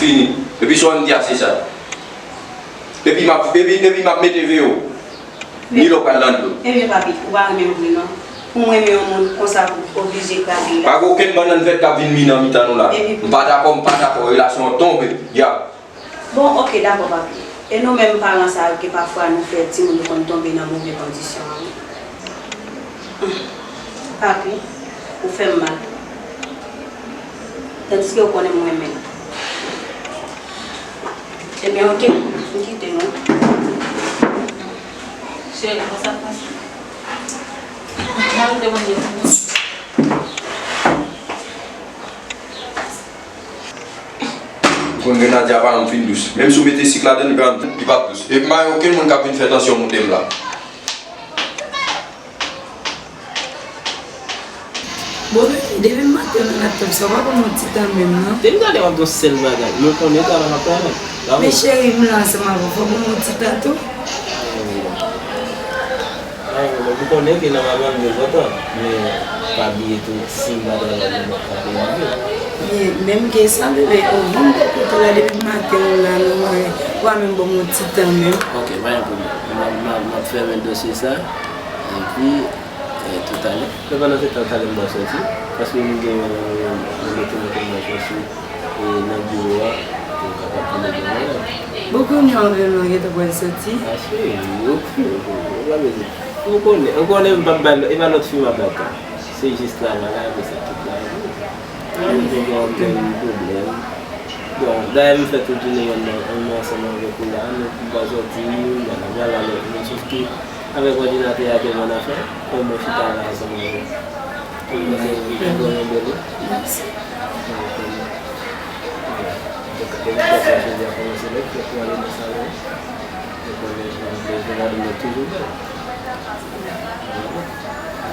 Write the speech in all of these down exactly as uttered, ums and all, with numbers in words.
Fini. Epi sa w di a se sa. Epi m ap, epi, epi m ap mete veyo. Ni lè w pral nan dlo. Ebyen, papi, ou pa renmen m vre non. Pou m renmen yon moun konsa pou oblije kraze relasyon. Pa gen okenn bannann vèt k ap vin mi nan mitan nou la. Epi pou... M pa dakò, m pa dakò. Relasyon an tonbe. Ya. Bon, oke, dakò, papi. E nou menm paran sa yo ke pafwa nou fè timoun nou konn tonbe nan move kondisyon an wi. Papi, ou fè m mal. Tandiske ou konnen m renmen l. Ebyen, oke, m kite nou. Cheri, bon sa pase. Mwen te manje pou nou. Ou konn grenadye a pa janm fin dous. Menm si w mete sik ladan l, li pa janm, li p ap dous. Epi m pa gen okenn moun k ap vin fè tansyon moute m la. Bon, depi m maten nan laptop sa, w pa ban m yon ti tan menm non. Depi talè w ap di yon sèl bagay, men w konnen travay m ap travay. Men cheri, m la ansanm avè w, fò w ban m yon ti tan tou. Ay, ou konnen ke nòmalman m gen kontan, men pa bliye tou, si m pa travay, m pa ka peye anpil. Men, menm ke sa, bebe, ou vin bò kote w la depi maten, ou la, nou, ou pa menm ban m yon ti tan menm. Ok, pa gen pwoblèm. M ap, m ap, m ap fèmen dosye sa, epi, eh, toutalè. Men pandan se tan, talè m pral soti, paske m gen yon, yon, yon dokiman ke m pral soti. E nan biwo a, pou w kapab vin nan biwo a. Bon, kounye a ou menm nan gentan pral soti? A, cheri, ok, ok, ok, pa bezwen. Ou konnen, ou konnen m p ap bay, e pa lòt fi m ap bay tan. Se jis travay la, apre sa tout la. Mwen, m te gen anpil pwoblèm. Bon, dayè m fè tout jounen an, an, ansanm avèk ou la, nou, m pa soti, m pa nan travay lòt moun, sòf ke avèk òdinatè a, te ban afè, pou mwen chita la ansanm avèk ou. Mwen, mwen, mwen, mwen, mwen, mwen. Mèsi. Donk, depi fè sa, jodi a kòmanse nèt, fòk ou ale nan salon. Ou konnen, jan de jan de mwen toujou bèl.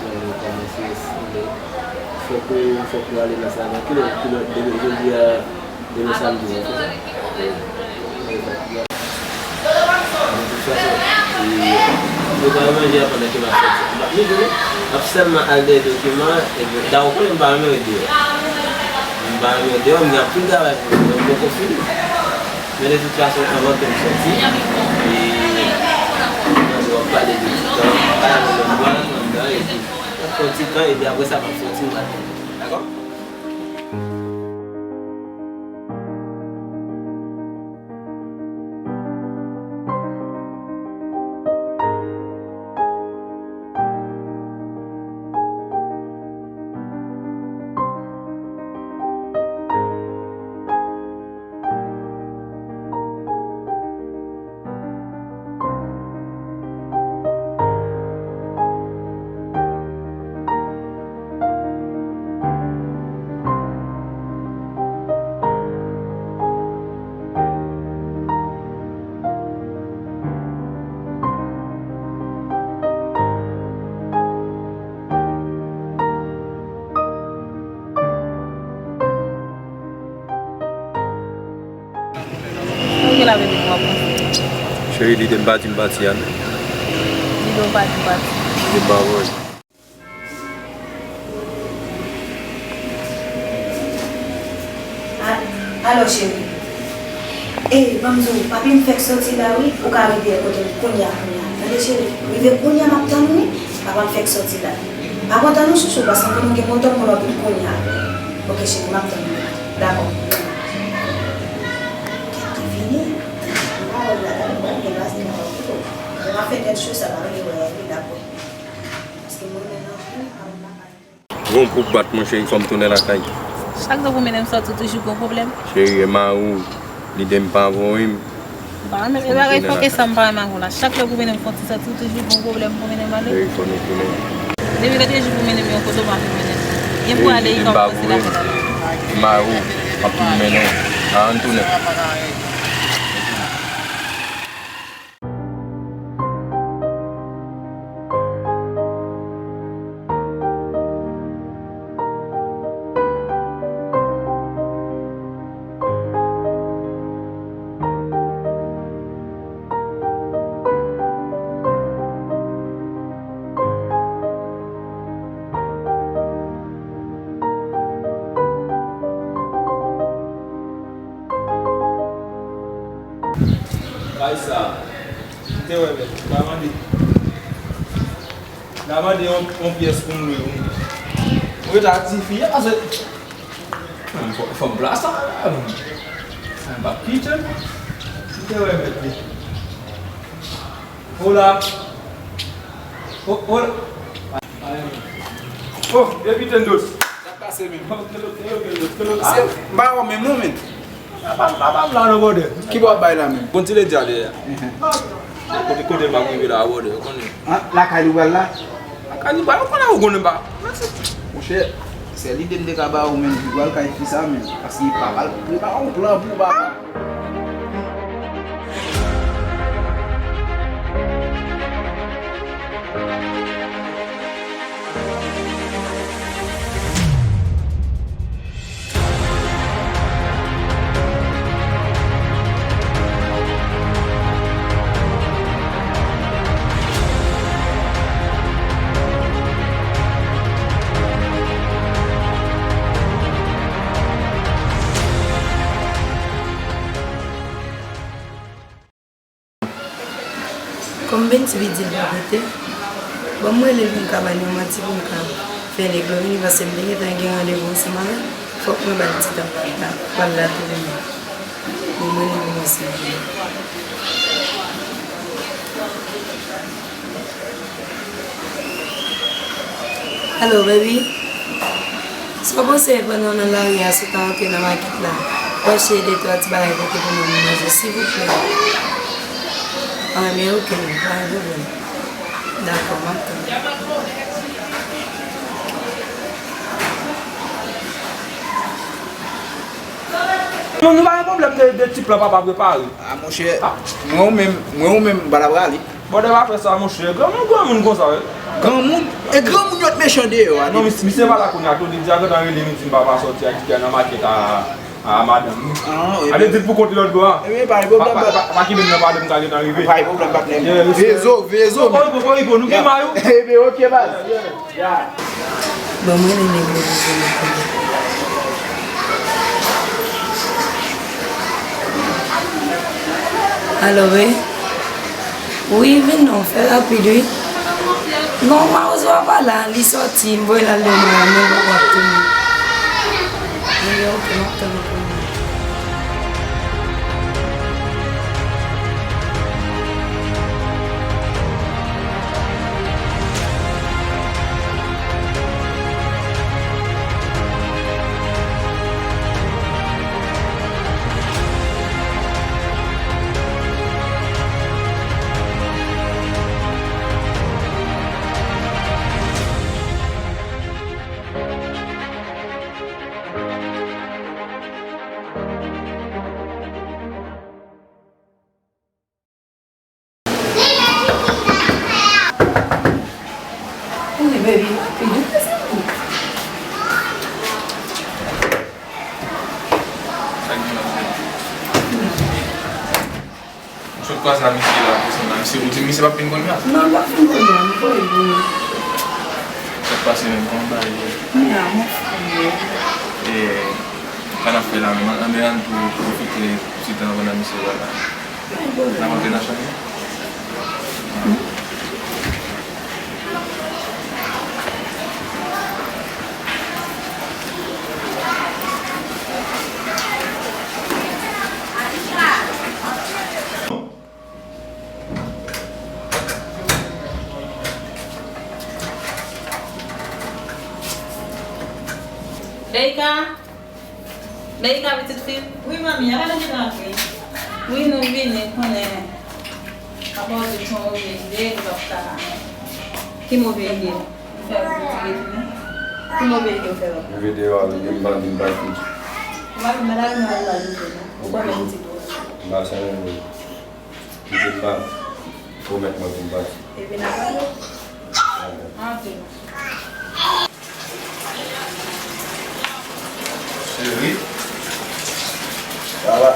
Jan de kòmanse sanble. Fòk ou, fòk ou ale nan salon. Kilè, kilè, depi jodi a, demen samdi, an, se sa? De tout fason, e, yo pral manje a pandan ke m ap fè sa. M ap mete, m ap sèlman al dèyè dokiman, epi, dayè, ou konnen m pa renmen ret deyò. M pa renmen ret deyò, m gen anpil travay pou m fè, m poko fini. Men de tout fason, anvan ke m soti, e, m ap pale de ti tan, pale de mwa, anndan, epi, m ap fè yon ti tan, epi apre sa, m ap soti, m pral. Dakò? Ou gen la bebe pou w ap panse. Cheri, lide m pati, m pati a. Lide w pati, pati. Lide m pa voye. A-, alo, cheri. E, ban m di w, papi m fèk soti la, wi. Ou ka rive kote m kounye a, kounye a. Tande, cheri. Rive kounye a, m ap tann ou, wi. Papa m fèk soti la. Pa kontan non, chouchou, paske m konnen w gen moto pou w vin kounye a. Oke, cheri, m ap tann ou. Dakò. Kèt ki vini. M pa wè l la, gade, m wè l gen baz li la, oke. M ap fè tèt cho sa, pa vle wè l, wi, dakò. Paske mwen menm nan kou, a, m pa ka. Gon pou bat, monchè, fò m tounen lakay. Chak lè pou mennen m sòti, ou toujou gon pwoblèm. Cheri, e mari w, lide m pa voye m. M pa renmen, e bagay fòkè sa m pa renmen ak ou la. Chak lè pou mennen m fè yon ti sòti, ou toujou gon pwoblèm pou mennen m ale. Cheri, fò nou tounen. Depi lòt jou pou mennen m yon kote, ou pa vle mennen m. Byen pou ale, li pa kòmanse lakay la. Mari w ap mennen w. A, ann tounen. Bay sa. M te wè, men, m ta mande. M ta mande yon, yon pyès pou m lwe, wi. Mwen ta di fi a, paske Fò, fò m plas sa, m p ap kite l. Kite wè mèt li. Hola. Ho-, hola. Oh, Eviten Dos. Sa pase menm. Oh, kelo, kelo, kelo, kelo. Se, m pa wè menm non, men. Papa, papa, m la, non, brother. Ki bò w ap bay la menm? Bon, ti lè di ale a. Kote, kote m ap rive la, brother, ou konnen. Ah, lakay li pral la? Lakay li pral, ou konnen, ou konnen ba. Monchè, sèl ide m te ka ba ou menm, pou al kay fi sa menm. Paske papa l prepare yon plan pou papa. Kòm Benty di l pa prete, ban m rele l pou m ka ba l yon manti pou m ka fè nèg lan vini, paske m te gentan gen randevou ansanm avè l. Fòk mwen ba l ti tan pou l la, pou l la tou vini. Bon, mwen rele l pou m wè si l vini. Alo, baby. Sa w panse pandan w nan lari a, si w ta antre nan makèt la, w achte de twa ti bagay pote pou mwen, mwen manje, silvouplè? Ah, men oke, pa gen pwoblèm. Dakò, m ap tann. Non, nou pa gen pwoblèm de, de ti plan papa prepare. Ah, monchè, mwen ou menm, mwen ou menm, m pa ta prale. Bòdè pa fè sa, monchè. Granmoun, granmoun konsa, wi. Granmoun? E granmoun yo t mechan deyò a. Non, mis-, misye pa la kounye a, tou li di a gentan rele midi, m pa, pa sòti a, di ki a nan makèt a, a madanm li. Ah, ale di l pou kont li lòt bò a. Ebyen, pa gen pwoblèm, pa, pa, pa, pa kite m nan pale, m ka gentan rive. Pa gen pwoblèm, patnè. Yeah, respect. Vezo, vezo. Kòkòriko, kòkòriko, nou gen may ou? Ebyen, oke, baz. Yeah, yeah. Ban mwen rele nèg yo pou vini kounye a. Alo, wi? Wi, vin non, fè rapid, wi. Non, mawozo a pa la, li sòti, m voye l al dèyè mwen, men l poko ap tounen. Ebyen, oke, m ap tann ou kounye a. Wi, baby, rapid, wi, mezanmi. M sot kwaze a misye la, pou sa, misye, ou di misye p ap vin kounye a? Non, l p ap vin kounye a, m voye l pou nou. Sa k pase menm, kòman bagay yo? Mwen a, mwen fou, wi. E, sa n ap fè la menm, anben ann tou pwofite ti tan pandan misye pa la. N ap antre nan chanm nan. Leika! Leika, pitit fi m. Wi, manmi, a pa nou gentan antre? Wi, nou vini, konnen. Apa w di se yon move ide, nou p ap ka. Ki move ide? Nou fè yon ti retounen. Ki move ide w fè la? Move ide w ale, gen bandi m pa fouti. Ou pa vin nan lari, nou al la joure, non? Ou konnen pitit ou. M pa sanble. Kite m pa pwomèt mwen pou m pati. Epi n ap pale. Antre. Cheri. Sa va?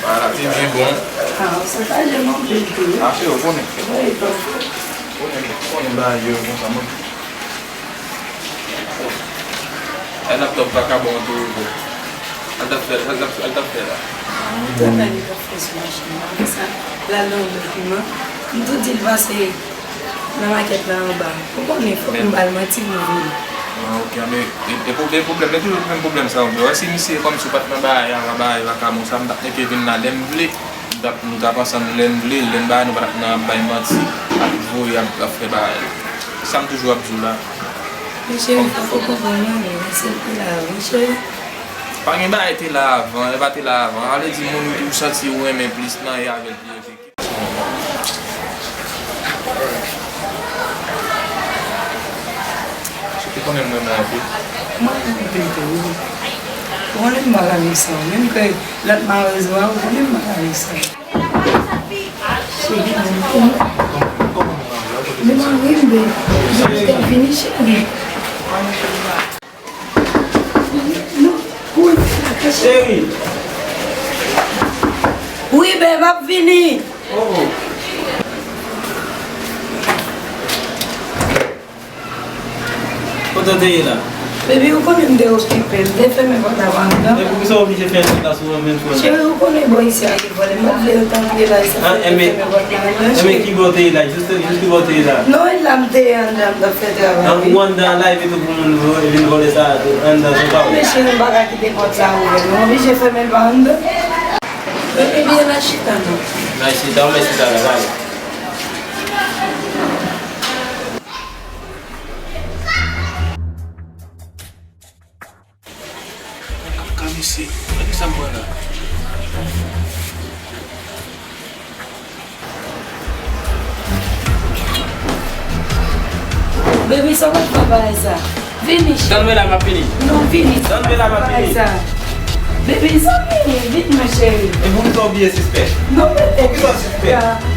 Bagay la te byen bon. Ah, ou sakaje m anpil tou, wi. Ah, cheri, ou konnen. Wi, tonton. Konnen, konnen bagay yo konsa, mwen. Ay, laptop vakabon an tou rive. Al t ap fè, al t ap, al t ap fè la. Tout bagay li t ap fè sou machin nan. Apre sa, l al nan yon lòt piman. M tou di l pase nan makèt la anba. Ou konnen, fòk m ba l manti pou vini. Ah, ok, men e, e pwoblèm, pwoblèm, e toujou menm pwoblèm sa yo. Wè, si misye kòmsi w pa t nan bagay avan, bagay vagabon sa, m t ap neke vin la lè m vle. M t ap, nou t ap ansanm lè n vle, lè n ba nou pa t ap nan ap bay manti, ap voye, ap, ap fè bagay. Sa m toujou ap di w la. Mesye, m pa ko konprann non, men se l ki la, mesye. Pa gen bagay te la avan, e pa te la avan. Sa vle di moun ou, ou santi ou renmen plis nan e avè l plis. Ou konnen m renmen w anpil. Mwen renmen w anpil tou, wi. Ou konnen m pa ka viv san ou. Menm ke lòt marèz ou a, ou konnen m pa ka viv san ou. Cheri, mwen renmen w. Men mari m, babe. Mwen te vini, cheri. Non, kouri, cheri. Wi, babe, m ap vini. Oh, oh. Kote w te ye la? Baby, ou konnen m te okipe, m te fèmen pòt la pa anndan. E poukisa w oblije fè yon ti plas ou menm sou mwen? Cheri, ou konnen bò isi a gen vòlè, m pa t vle yo t antre la, e sa fè m te fèmen pòt la anndan, cheri. Enben, ki bò w te ye la? Jis, jis ki bò w te ye la? Non, e la m te ye anndan, m t ap fè travay, wi. Ou anndan la, epi tou pou moun vin vòlè sa anndan sou pa w? Men cheri, m pa ka kite pòt la ouvè, non, m oblije fèmen l pa anndan. Baby, byen, n a chita, non. N a chita, ou mèt chita la, pale. Gade kaka mesye. Gade sa m pran la. Baby, sa w ap fè bagay sa? Vini, cheri. Tann mwen la, m ap vini. Non, vini. Tann mwen la, m ap vini. Bagay sa. Baby, sa vini? Vini, ma chérie. E poukisa w byen sispèk? Non, baby. Poukisa w sispèk?